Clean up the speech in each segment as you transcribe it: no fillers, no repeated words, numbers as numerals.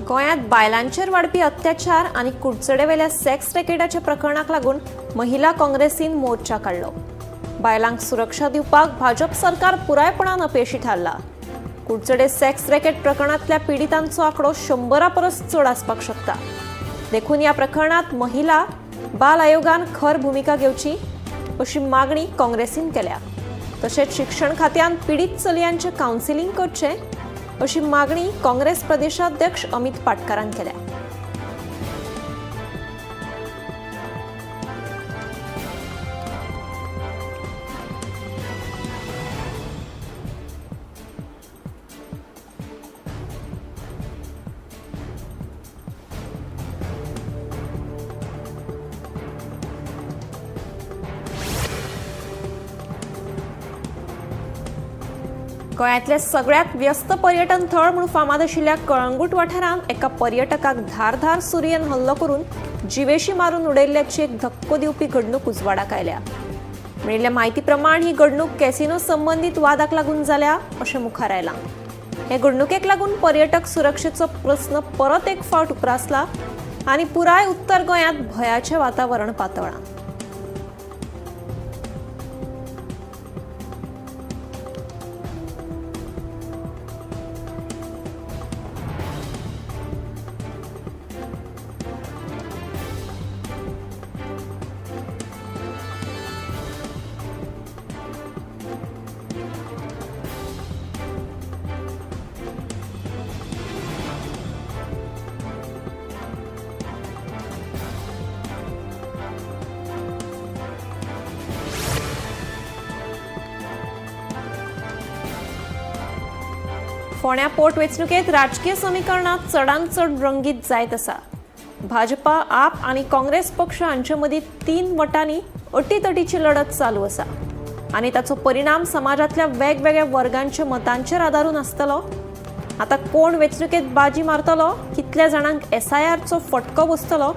गोंयांत बायलांचेर वाडपी अत्याचार आनी कुडचडेवेल्या सेक्स रॅकेटाच्या प्रकरणाक लागून महिला काँग्रेसीन मोर्चा काडलो. बायलांक सुरक्षा दिवपाक भाजप सरकार पुरायपणान अपेशी थारला. कुडचडे सेक्स रॅकेट प्रकरणांतल्या पिडितांचो आंकडो 100 परस चड आसपाक शकता. देखून ह्या प्रकरणांत महिला बाल आयोगान खर भुमिका घेवची अशी मागणी काँग्रेसीन केल्या. तशेंच शिक्षण खात्यान पिडीत चलयांचें कावन्सिलींग करचें अशी मागणी काँग्रेस प्रदेशाध्यक्ष अमित पाटकारान केल्या. गोंयांतले सगळ्यात व्यस्त पर्यटन थळ म्हूण फामाद आशिल्ल्या कळंगूट वाठारांत एका पर्यटकाक धारधार सुरयेन हल्लो करून जिवेशी मारून उडयल्ल्याची एक धक्को दिवपी घडणूक उजवाडाक आयल्या. मेळिल्ल्या म्हायती प्रमाण ही घडणूक कॅसिनो संबंदीत वादाक लागून जाल्या अशें मुखार आयलां. हे घडणुकेक लागून पर्यटक सुरक्षेचो प्रस्न परत एक फावट उप्रासला आनी पुराय उत्तर गोंयांत भंयाचें वातावरण पातळ्ळां. फोंड्या पोटवेंचणुकेत राजकीय समीकरणां चडांत चड रंगीत जायत आसा. भाजपा, आप आनी काँग्रेस पक्ष हांचे मदीं 3 वटांनी अटीतटीची लढत चालू आसा आनी ताचो परिणाम समाजांतल्या वेगवेगळ्या वर्गांच्या मतांचेर आदारून आसतलो. आतां कोण वेंचणुकेत बाजी मारतलो, कितल्या जाणांक SIRचो फटको बसतलो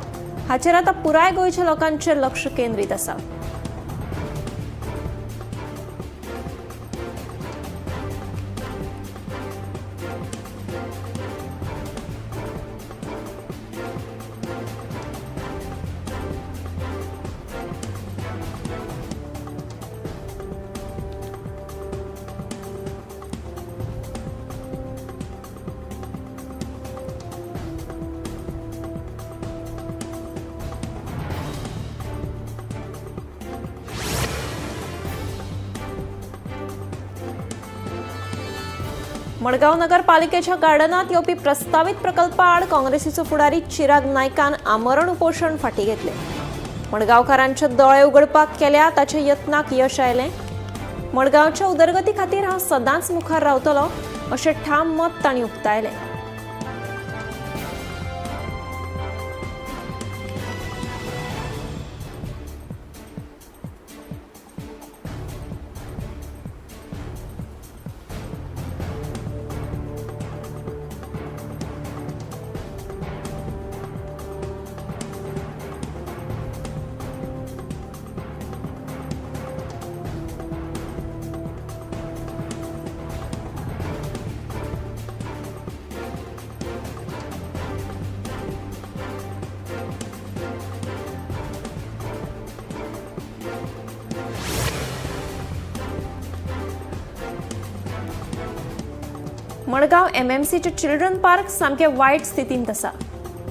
हाचेर आतां पुराय गोंयच्या लोकांचें लक्ष केंद्रीत आसा. मडगांव नगरपालिकेच्या गार्डनात येवपी प्रस्तावित प्रकल्पाआड काँग्रेसीचो फुडारी चिराग नायकान आमरण उपोशण फाटीं घेतलें. मडगांवकारांचे दोळे उगडपाक केल्या ताच्या यत्नाक यश आयलें. मडगांवच्या उदरगती खातीर हांव सदांच मुखार रावतलो अशें ठाम मत तांणी उक्तायलें. मडगांव MMCचे चिल्ड्रन पार्क सामकें वायट स्थितींत आसा.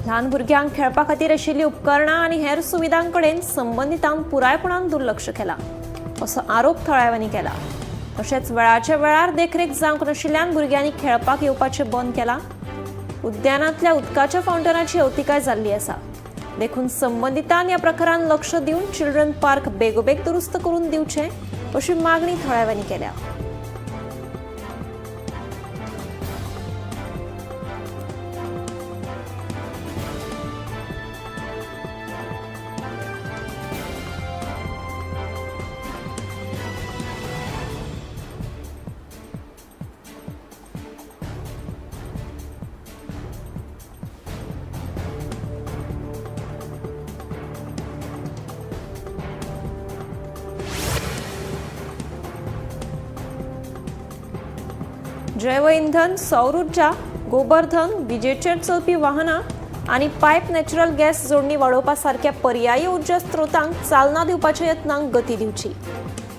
ल्हान भुरग्यांक खेळपा खातीर आशिल्लीं उपकरणां आनी हेर सुविधां कडेन संबंदितांक पुरायपणान दुर्लक्ष केलां असो आरोप थळाव्यांनी केला. तशेंच वेळाच्या वेळार देखरेख जावंक नाशिल्ल्यान भुरग्यांनी खेळपाक येवपाचें बंद केलां. उद्यानांतल्या उदकाच्या फावंटनाची अवतिकाय जाल्ली आसा. देखून संबंदितान ह्या प्रकारान लक्ष दिवन चिल्ड्रन पार्क बेगोबेग दुरुस्त करून दिवचें अशी मागणी थळाव्यांनी केल्या. जैव इंधन, सौर ऊर्जा, गोबरधन, विजेचेर चलपी वाहनां आनी पायप नॅचरल गॅस जोडणी वाडोवपा सारक्या पर्यायी उर्जा स्रोतांक चालना दिवपाच्या यत्नांक गती दिवची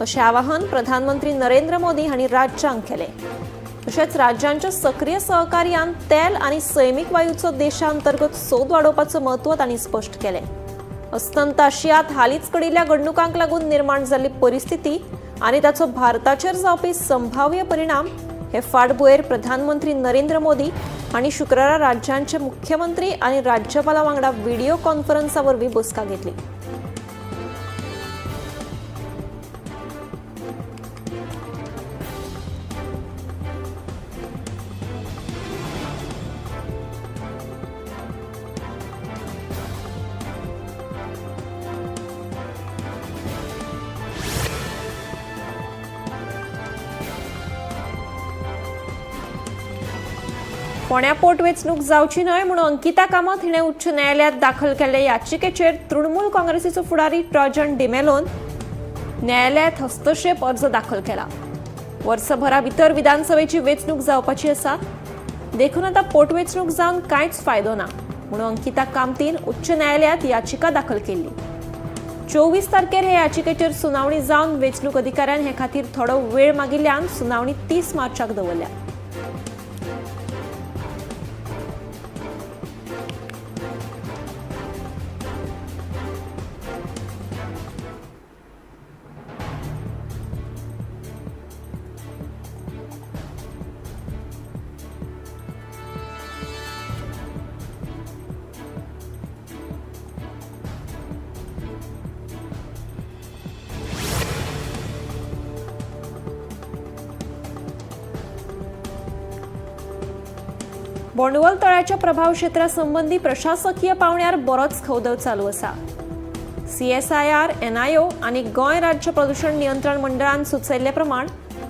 अशें आवाहन प्रधानमंत्री नरेंद्र मोदी हांणी राज्यांक केलें. तशेंच राज्यांच्या सक्रीय सहकार्यान तेल आनी सैमीक वायूचो देशांतर्गत सोद वाडोवपाचो म्हत्व तांणी स्पश्ट केलें. अस्तंत आशियांत हालींच घडिल्ल्या घडणुकांक लागून निर्माण जाल्ली परिस्थिती आनी ताचो भारताचेर जावपी संभाव्य परिणाम हे फाटभुंयेर प्रधानमंत्री नरेंद्र मोदी हांणी शुक्रारा राज्यांचे मुख्यमंत्री आनी राज्यपालां वांगडा व्हिडिओ कॉन्फरन्सा वरवीं बसका घेतली. फोंड्या पोटवेंचणूक जावची न्हय म्हणून अंकिता कामत हिणें उच्च न्यायालयांत दाखल केल्ले याचिकेचेर तृणमूल काँग्रेसीचो फुडारी ट्रॉजन डिमेलोन न्यायालयांत हस्तक्षेप अर्ज दाखल केला. वर्सभरा भितर विधानसभेची वेंचणूक जावपाची आसा, देखून आतां पोटवेंचणूक जावन कांयच फायदो ना म्हणून अंकिता कामतीन उच्च न्यायालयांत याचिका दाखल केल्ली. 24 तारखेर हे याचिकेचेर सुनावणी जावन वेंचणूक अधिकाऱ्यान हे खातीर थोडो वेळ मागिल्ल्यान सुनावणी 30 मार्चाक दवरल्या. बोंडवल तळ्याच्या प्रभाव क्षेत्रासंबंधी प्रशासकीय पावण्यार बरोच खवदळ चालू आसा. CSIR, NIO आनी गोंय राज्य प्रदूषण नियंत्रण मंडळान सुचयल्ले प्रमाण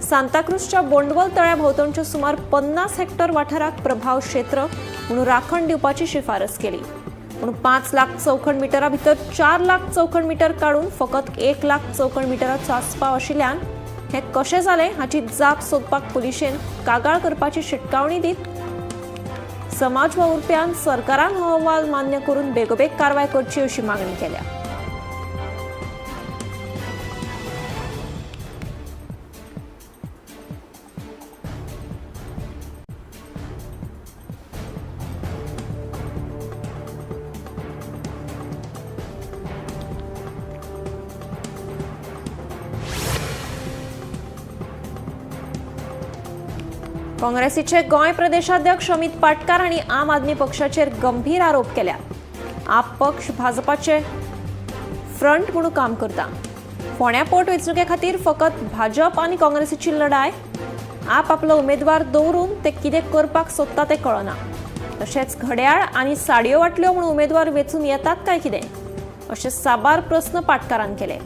सांताक्रूजच्या बोंडवल तळ्या भोंवतणच्या सुमार 50 हेक्टर वाठाराक प्रभाव क्षेत्र म्हणून राखण दिवपाची शिफारस केली. पूण 5 लाख चौखण मिटरा भितर 4 लाख चौखण मिटर काडून फकत 1 लाख चौखण मिटराचो आस्पाव आशिल्ल्यान हें कशें जालें हाची जाप सोदपाक पुलिशेन कागाळ करपाची शिटकावणी दीत समाज वावुरप्यान सरकारान हो अहवाल मान्य करून बेगोबेग कारवाय करची अशी मागणी केल्या. काँग्रेसीचे गोंय प्रदेशाध्यक्ष अमित पाटकार हांणी आम आदमी पक्षाचेर गंभीर आरोप केल्या. आप पक्ष भाजपाचे फ्रंट म्हणून काम करता. फोंड्या पोटवेंचणुके खातीर फकत भाजप आनी काँग्रेसीची लढाय. आप आपलो उमेदवार दवरून ते कितें करपाक सोदता तें कळना. तशेंच घड्याळ आनी साडयो वाटल्यो म्हणून उमेदवार वेंचून येतात काय कितें अशे साबार प्रस्न पाटकारान केले.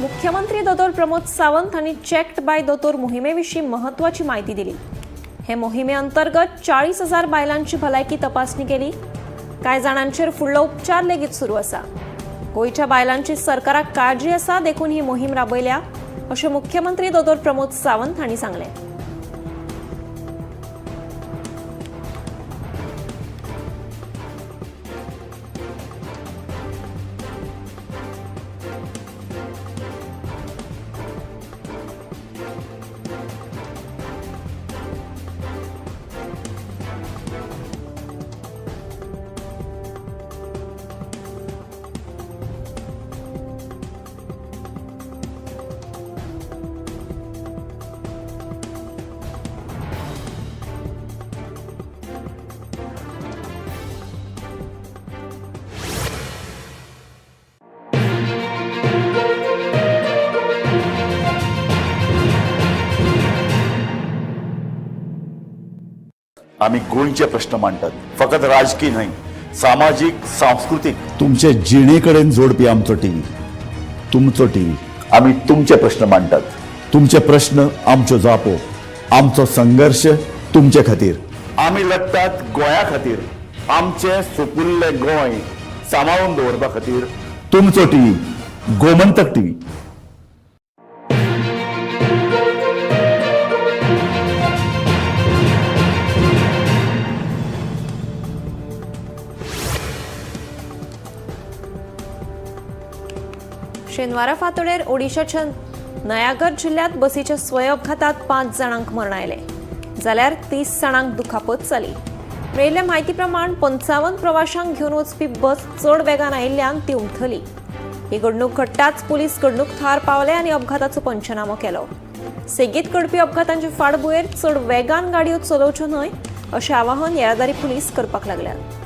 मुख्यमंत्री दोतोर प्रमोद सावंत हांणी चेक्ड बाय दोतोर मोहिमे विशीं म्हत्वाची म्हायती दिली. हे मोहिमे अंतर्गत 40,000 बायलांची भलायकी तपासणी केली. कांय जाणांचेर फुडलो उपचार लेगीत सुरू आसा. गोंयच्या बायलांची सरकाराक काळजी आसा देखून ही मोहीम राबयल्या अशें मुख्यमंत्री दोतोर प्रमोद सावंत हांणी सांगलें. आमी गोंयचे प्रश्न मांडटात, फकत राजकी न्हय, सामाजीक, सांस्कृतीक, तुमचे जिणे कडेन जोडपी आमचो टीव्ही, तुमचो टीव्ही. आमी तुमचे प्रश्न मांडटात, तुमचे प्रश्न आमच्यो जापो, आमचो संघर्श तुमचे खातीर. आमी लढटात गोंया खातीर, आमचें सुपुल्लें गोंय सांबाळून दवरपा खातीर. तुमचो टीव्ही, गोमंतक टीव्ही. शेनवारा फांतोडेर ओडिशाच्या नयागड जिल्ल्यांत बसीच्या स्वय अपघातात 5 जाणांक मरण आयलें जाल्यार 30 जाणांक दुखापत जाली. मेळिल्ले म्हायती प्रमाण 55 प्रवाशांक घेवन वचपी बस चड वेगान आयिल्ल्यान ती उमथली. ही घडणूक घडटाच पुलीस घडणूक थळार पावले आनी अपघाताचो पंचनामो केलो. सेगीत घडपी अपघातांचे फाटभुंयेर चड वेगान गाडयो चलोवच्यो न्हय अशें आवाहन येरादारी पुलीस करपाक लागल्यात.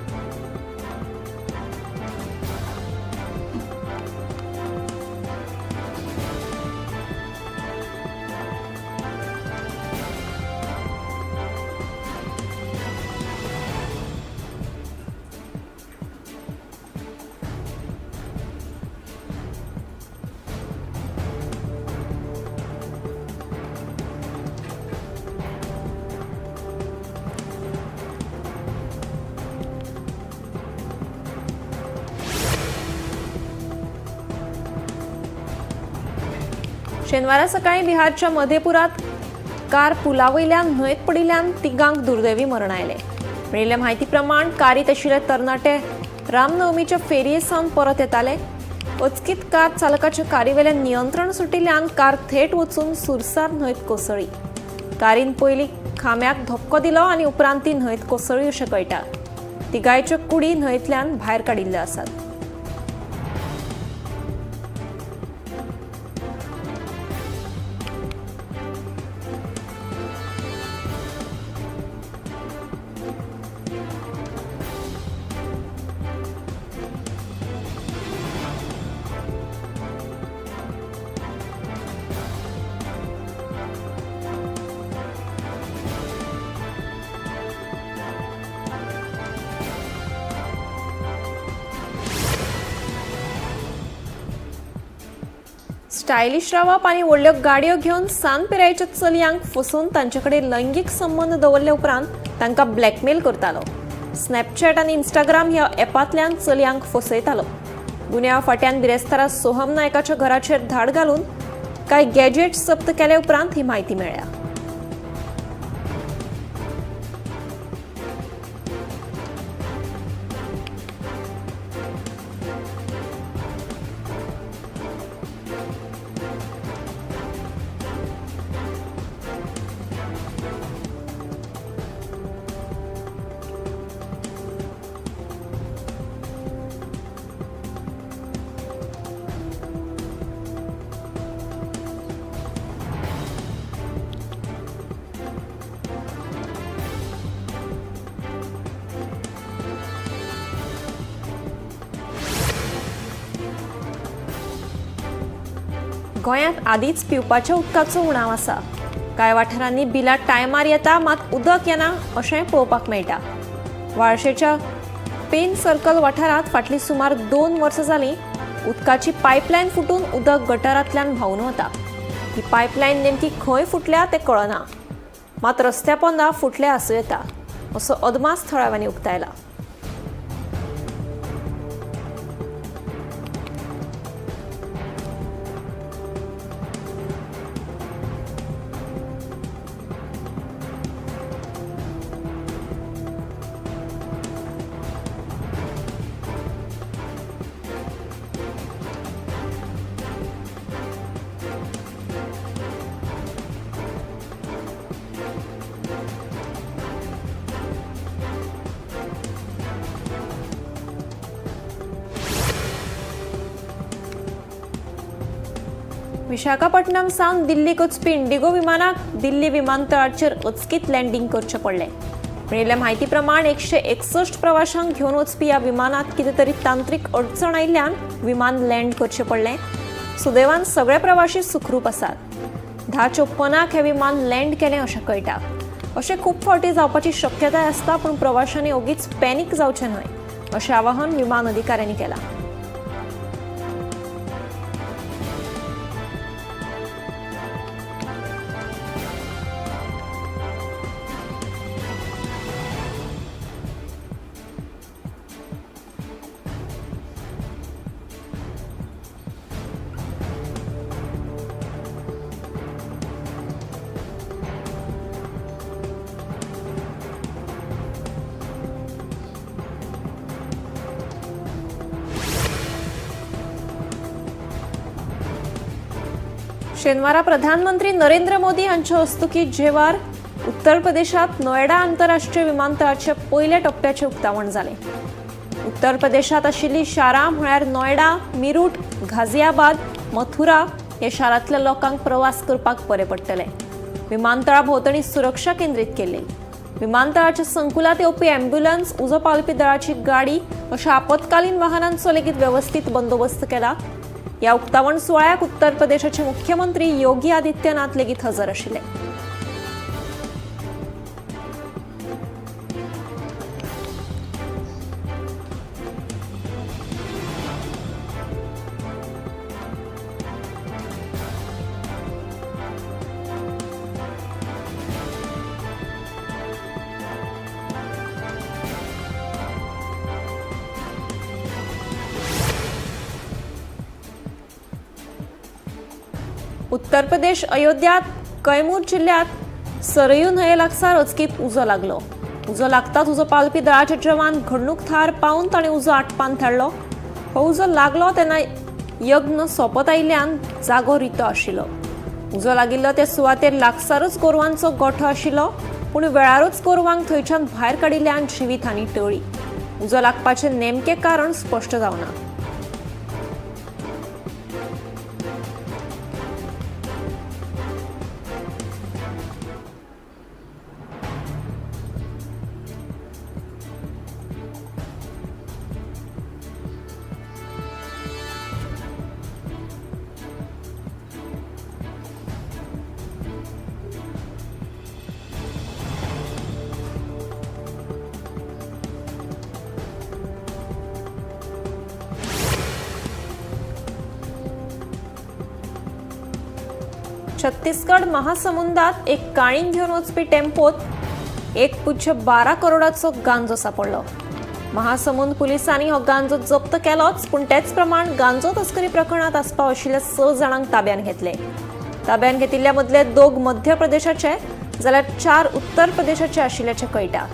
शेनवारा सकाळी बिहारच्या मधेपुरात कार पुलावयल्यान न्हंयेत पडिल्ल्यान तिगांक दुर्दैवी मरण आयलें. मेळिल्ल्या म्हायती प्रमाण कारीत आशिल्ले तरणाटे रामनवमीच्या फेरये सावन परत येताले. अचकीत कार चालकाच्या कारीवेलें नियंत्रण सुटिल्ल्यान कार थेट वचून सुरसार न्हंयेत कोसळ्ळी. कारीन पयलीं खांब्याक धपको दिलो आनी उपरांत ती न्हंयेत कोसळ्ळी अशें कळटा. तिगांयच्यो कुडी न्हंयेंतल्यान भायर काडिल्ल्यो आसात. स्टायलिश रावप आनी व्हडल्यो गाडयो घेवन सान पिरायेच्या चलयांक फसोवन तांचे कडेन लैंगीक संबंद दवरले उपरांत तांकां ब्लॅकमेल करतालो. स्नॅपचॅट आनी इंस्टाग्राम ह्या ॲपांतल्यान चलयांक फसयतालो. गुन्यांव फाट्यान बिरेस्तारा सोहम नायकाच्या घराचेर धाड घालून कांय गॅजेट्स जप्त केले उपरांत ही म्हायती मेळ्ळ्या. गोंयांत आदींच पिवपाच्या उदकाचो उणाव आसा. कांय वाठारांनी बिलां टायमार येता मात उदक येना अशेंय पळोवपाक मेळटा. वाळशेच्या पेन सर्कल वाठारांत फाटलीं सुमार 2 वर्सां जालीं उदकाची पायपलायन फुटून उदक गटारांतल्यान व्हांवून वता. ही पायपलायन नेमकी खंय फुटल्या तें कळना, मात रस्त्या पोंदा फुटल्या आसूं येता असो अदमास थळाव्यांनी उक्तायला. विशाखापट्टणम सावन दिल्लीक वचपी इंडिगो विमानाक दिल्ली विमानतळाचेर अचकीत लँडींग करचें पडलें. मेळिल्ल्या म्हायती प्रमाण 161 प्रवाशांक घेवन वचपी ह्या विमानांत कितें तरी तांत्रीक अडचण आयिल्ल्यान विमान लँड करचें पडलें. सुदैवान सगळे प्रवाशी सुखरूप आसात. 10:54 हें विमान लँड केलें अशें कळटा. अशें खूब फावटी जावपाची शक्यताय आसता, पूण प्रवाशांनी ओगीच पॅनीक जावचें न्हय अशें आवाहन विमान अधिकाऱ्यांनी केलां। शेनवारा प्रधानमंत्री नरेंद्र मोदी हांच्या हस्तुकीं जेवार उत्तर प्रदेशात नोएडा आंतरराष्ट्रीय विमानतळाच्या पयल्या टप्प्याचें उक्तावण जालें। उत्तर प्रदेशात आशिल्लीं शारां म्हळ्यार नोएडा, मिरूट, गाझियाबाद, मथुरा ह्या शारांतल्या लोकांक प्रवास करपाक बरें पडटलें। विमानतळा भोंवतणी सुरक्षा केंद्रीत केल्ली। विमानतळाच्या संकुलात येवपी ॲम्ब्युलन्स, उजो पालोवपी दळाची गाडी अशा आपत्कालीन वाहनांचो लेगीत वेवस्थीत बंदोबस्त केला। या उक्तावण सुवाळ्याक उत्तर प्रदेशाचे मुख्यमंत्री योगी आदित्यनाथ लेगीत हजर आशिल्ले। उत्तर प्रदेश अयोध्यात कैमूर जिल्ह्यात सरयू न्हंये लागसार अचकीत उजो लागलो। उजो लागताच उजो पालोवपी दळाचे जवान घडणूक थळार पावून ताणें उजो आटपान धाडलो। हो उजो लागलो तेन्ना यज्ञ सोंपत आयिल्ल्यान जागो रितो आशिल्लो। उजो लागिल्लो ते सुवातेर लागसारूच गोरवांचो गोठो आशिल्लो, पूण वेळारूच गोरवांक थंयच्यान भायर काडिल्ल्यान जिवीत हानी टळ्ळी। उजो लागपाचें नेमकें कारण स्पश्ट जावना। छत्तीसगड महासमुंदात एक काळींग घेवन वचपी टेम्पोत 1.12 करोडाचो गांजो सापडलो। महासमुंद पुलिसांनी हो गांजो जप्त केलोच, पूण तेच प्रमाण गांजो तस्करी प्रकरणात आसपाव आशिल्ल्या 6 जाणांक ताब्यान घेतले। ताब्यान घेतिल्ल्या मदले 2 मध्य प्रदेशाचे जाल्यार 4 उत्तर प्रदेशाचे आशिल्ल्याचें कळटा।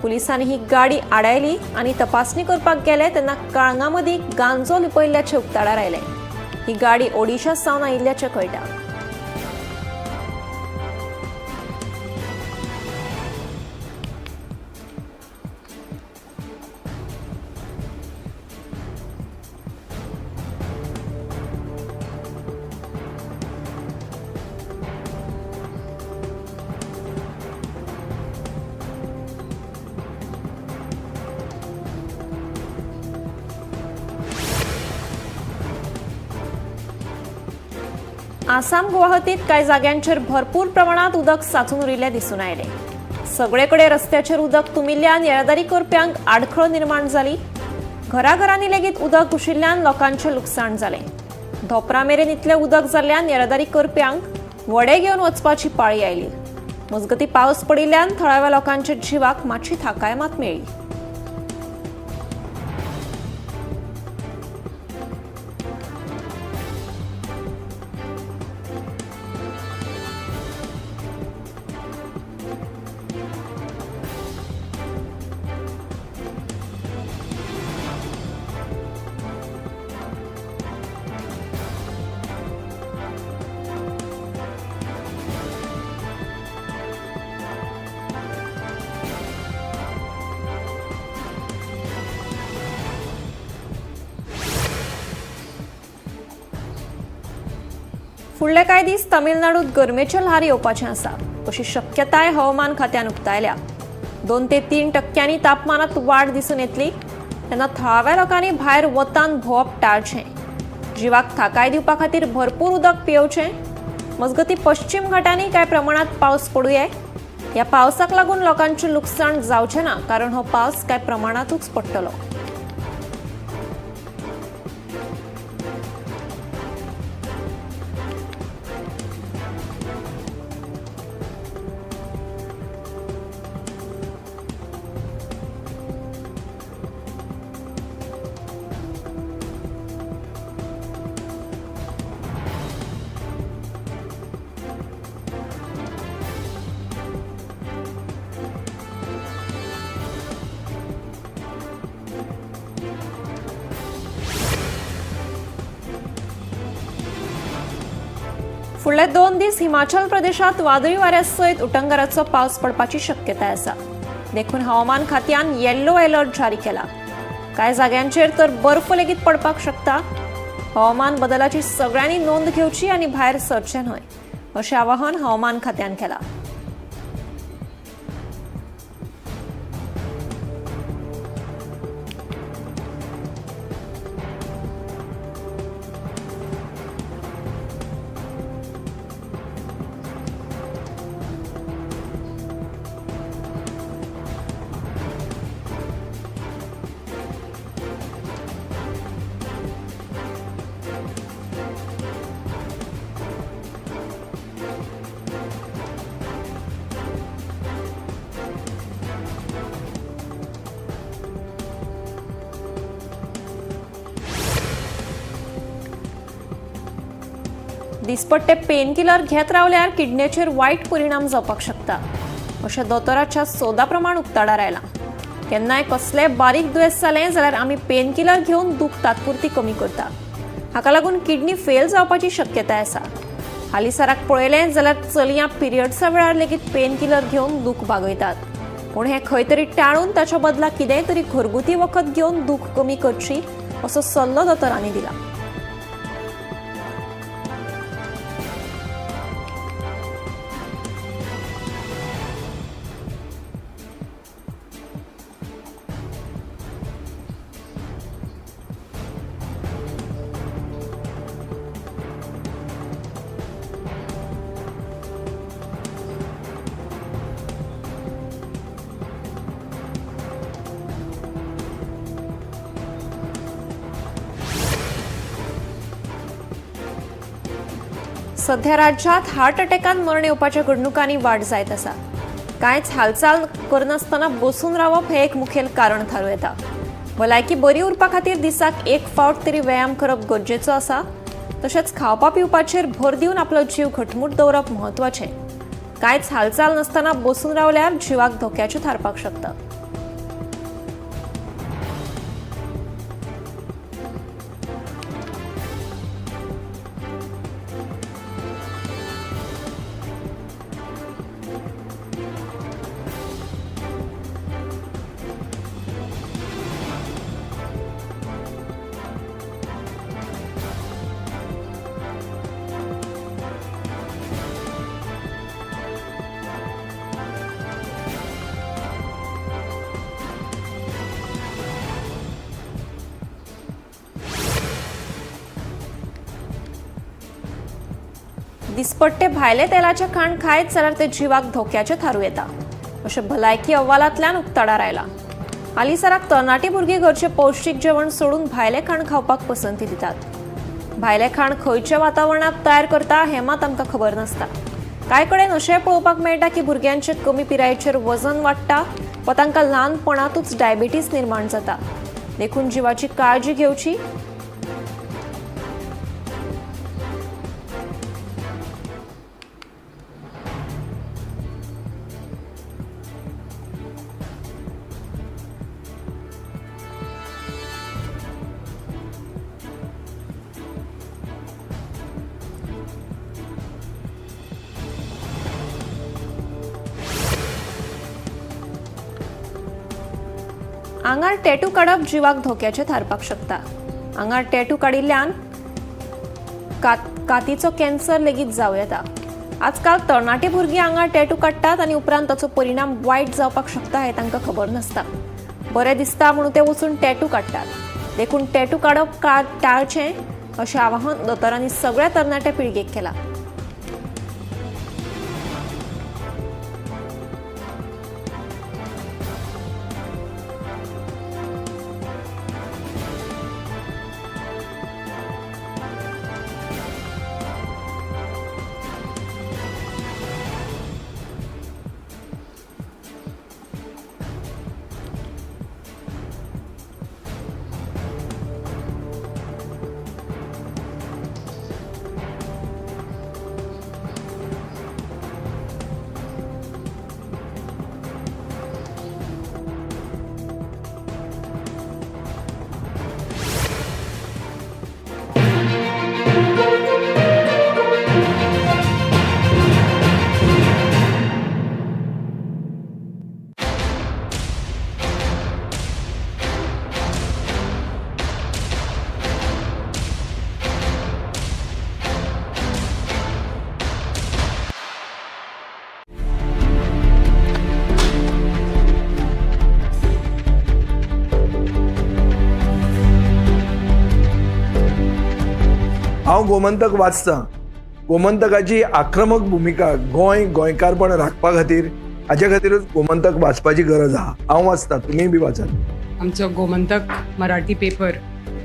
पुलिसांनी ही गाडी आडायली आनी तपासणी करपाक गेले तेन्ना काळंगा मदीं गांजो लिपयिल्ल्याचें उक्ताडार आयलें। ही गाडी ओडिशा सावन आयिल्ल्याचें कळटा। आसाम गुवाहाटीत कांय जाग्यांचेर भरपूर प्रमाणात उदक साचून उरिल्लें दिसून आयलें। सगळेकडे रस्त्याचेर उदक तुमिल्ल्यान येरादारी करप्यांक आडखळ निर्माण जाली। घराघरांनी लेगीत उदक घुशिल्ल्यान लोकांचें लुकसाण जालें। धोपरा मेरेन इतलें उदक जाल्ल्यान येरादारी करप्यांक व्हडें घेवन वचपाची पाळी आयली। मजगतीं पावस पडिल्ल्यान थळाव्या लोकांच्या जिवाक मातशी थाकाय मात मेळ्ळी। फुडले कांय दीस तमिळनाडूत गरमेचें ल्हार येवपाचें आसा अशी शक्यताय हवामान खात्यान उक्तायल्या। 2 ते 3 टक्क्यांनी तापमानात वाड दिसून येतली। तेन्ना थळाव्या लोकांनी भायर वतान भोंवप टाळचें, जिवाक थाकाय दिवपा खातीर भरपूर उदक पियेवचें। मजगतीं पश्चिम घाटांनी कांय प्रमाणात पावस पडुये। ह्या पावसाक लागून लोकांचें लुकसाण जावचें ना, कारण हो पावस कांय प्रमाणांतूच पडटलो. फुडले 2 दीस हिमाचल प्रदेशात वादळी वाऱ्या सयत उटंगाराचो पावस पडपाची शक्यताय आसा. देखून हवामान खात्यान येल्लो अलर्ट जारी केला. कांय जाग्यांचेर तर बर्फ लेगीत पडपाक शकता. हवामान बदलाची सगळ्यांनी नोंद घेवची आनी भायर सरचें न्हय अशें आवाहन हवामान खात्यान केलां. दिसपट्टे पेनकिलर घेत रावल्यार किडनेचेर वायट परिणाम जावपाक शकता अशें दोतोराच्या सोदा प्रमाण उक्ताडार आयलां. केन्नाय कसलें बारीक दुयेंस जालें जाल्यार आमी पेनकिलर घेवन दूख तात्पुरती कमी करता. हाका लागून किडनी फेल जावपाची शक्यताय आसा. हालींसराक पळयलें जाल्यार चलयां पिरियड्सा वेळार लेगीत पेनकिलर घेवन दूख भागयतात. पूण हें खंय तरी टाळून ताच्या बदला कितेंय तरी घरगुती वखद घेवन दूख कमी करची असो सल्लो दोतोरांनी दिला. सध्या राज्यात हार्ट अटॅकान मरण येवपाच्या घडणुकांनी वाड जायत आसा. कांयच हालचाल करनासतना बसून रावप हें एक मुखेल कारण थारूं येता. भलायकी बरी उरपा खातीर दिसाक एक फावट तरी व्यायाम करप गरजेचो आसा. तशेंच खावपा पिवपाचेर भर दिवन आपलो जीव घटमूट दवरप म्हत्वाचें. कांयच हालचाल नासतना बसून रावल्यार जिवाक धोक्याचें थारपाक शकता. दिसपट्टे भायले तेलाचें खाण खायत जाल्यार ते जिवाक धोक्याचें थारूं येता अशें भलायकी अहवालांतल्यान उक्ताडार आयलां. हालींसराक तरणाटी भुरगीं घरचें पौश्टीक जेवण सोडून भायलें खाण खावपाक पसंती दितात. भायलें खाण खंयच्या वातावरणांत तयार करता हें मात आमकां खबर नासता. कांय कडेन अशें पळोवपाक मेळटा की भुरग्यांचें कमी पिरायेचेर वजन वाडटा वा तांकां ल्हानपणांतूच डायबिटीस निर्माण जाता. देखून जिवाची काळजी घेवची. आंगार टॅटू काडप जिवाक धोक्याचें थारपाक शकता. आंगार टॅटू काडिल्ल्यान कातीचो कॅन्सर लेगीत जावं येता. आजकाल तरणाटी भुरगीं आंगार टॅटू काडटात आनी उपरांत ताचो परिणाम वायट जावपाक शकता हें तांकां खबर नासता. बरें दिसता म्हणून ते वचून टॅटू काडटात. देखून टॅटू काडप टाळचें अशें आवाहन दोतोरांनी सगळ्या तरणाट्या पिळगेक केलां. गोमंतक वाचतां. गोमंतकाची आक्रमक भुमिका गोंय गोंयकारपण राखपा खातीर, हाजे खातीरूच गोमंतक वाचपाची गरज आहा. हांव वाचतां, तुमीय बी वाचात. आमचो गोमंतक मराठी पेपर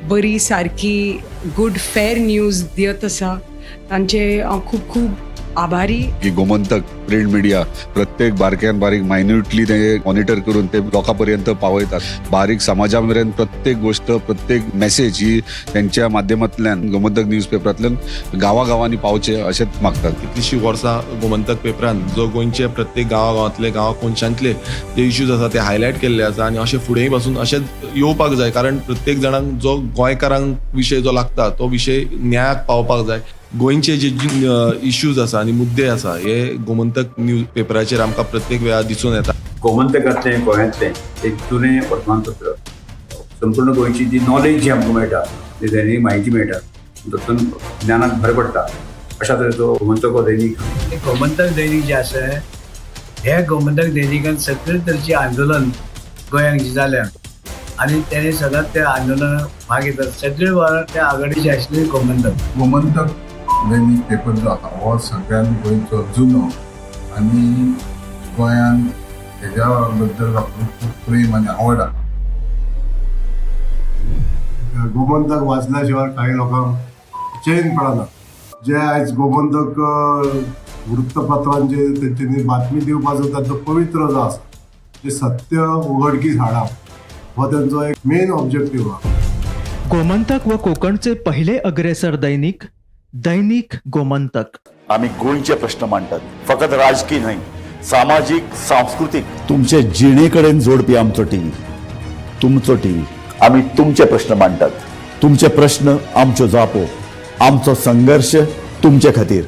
बरी सारकी गुड फेर न्यूज दियत आसा. तांचे हांव खूब खूब आभारी. की गोमंतक प्रिंट मिडिया प्रत्येक बारक्यान बारीक मायन्युटली ते मॉनिटर करून ते लोकां पर्यंत पावयतात. बारीक समाजा मेरेन प्रत्येक गोष्ट, प्रत्येक मेसेज ही त्यांच्या माध्यमांतल्यान गोमंतक न्यूज पेपरांतल्यान गांवागांवांनी पावचे अशेंच मागतात. कितलीशीं वर्सां गोमंतक पेपरान जो गोंयचे प्रत्येक गांवागांवांतले, गांवा कोनशांतले जे इश्यूज आसा ते हायलायट केल्ले आसा आनी अशें फुडेंय पासून अशेंच येवपाक जाय, कारण प्रत्येक जाणांक जो गोंयकारांक विशय जो लागता तो विशय न्यायाक पावपाक जाय. गोंयचे जे इश्यूज आसा आनी मुद्दे आसा हे गोमंतक न्यूज पेपराचेर आमकां प्रत्येक वेळार दिसून येता. गोमंतकांतलें गोंयांतलें एक जुनें वर्तमानपत्र. संपूर्ण गोंयची जी नॉलेज जी आमकां मेळटा, जी दैनीक म्हायती मेळटा, तातूंत ज्ञानाक भर पडटा. अशा तरेचो गोमंतक हो दैनीक. गोमंतक दैनीक जे आसा, हे गोमंतक दैनिकान सगळे तरेचे आंदोलन गोंयांत जे जाल्या आनी तेणे सदांच त्या आंदोलनात भाग घेतात. सगळे वेळार त्या आघाडीचे आशिल्ले गोमंतक. गोमंतक दैनीक पेपर जो आसा हो सगळ्यान गोंयचो जुनो आनी गोंयान हेज्या बद्दल लोकांक खूब प्रेम आनी आवड आसा. गोमंतक वाचल्या शिवाय काही लोकांक चैन पडना. जे आयज गोमंतक वृत्तपत्रांचे तेंच्यांनी बातमी दिवपाचो तांचो पवित्र जो आसा, जे सत्य उघडकीस हाडप हो तेंचो एक मेन ऑब्जेक्टीव आहा. गोमंतक व कोकणचे पहिले अग्रेसर दैनिक, दैनिक गोमंतक. आमी गोंयचे प्रश्न मांडटात, फकत राजकी न्हय, सामाजीक, सांस्कृतीक. तुमचे जिणे कडेन जोडपी आमचो टीव्ही, तुमचो टीव्ही. आमी तुमचे प्रश्न मांडटात, तुमचे प्रश्न आमच्यो जापो, आमचो संघर्श तुमचे खातीर.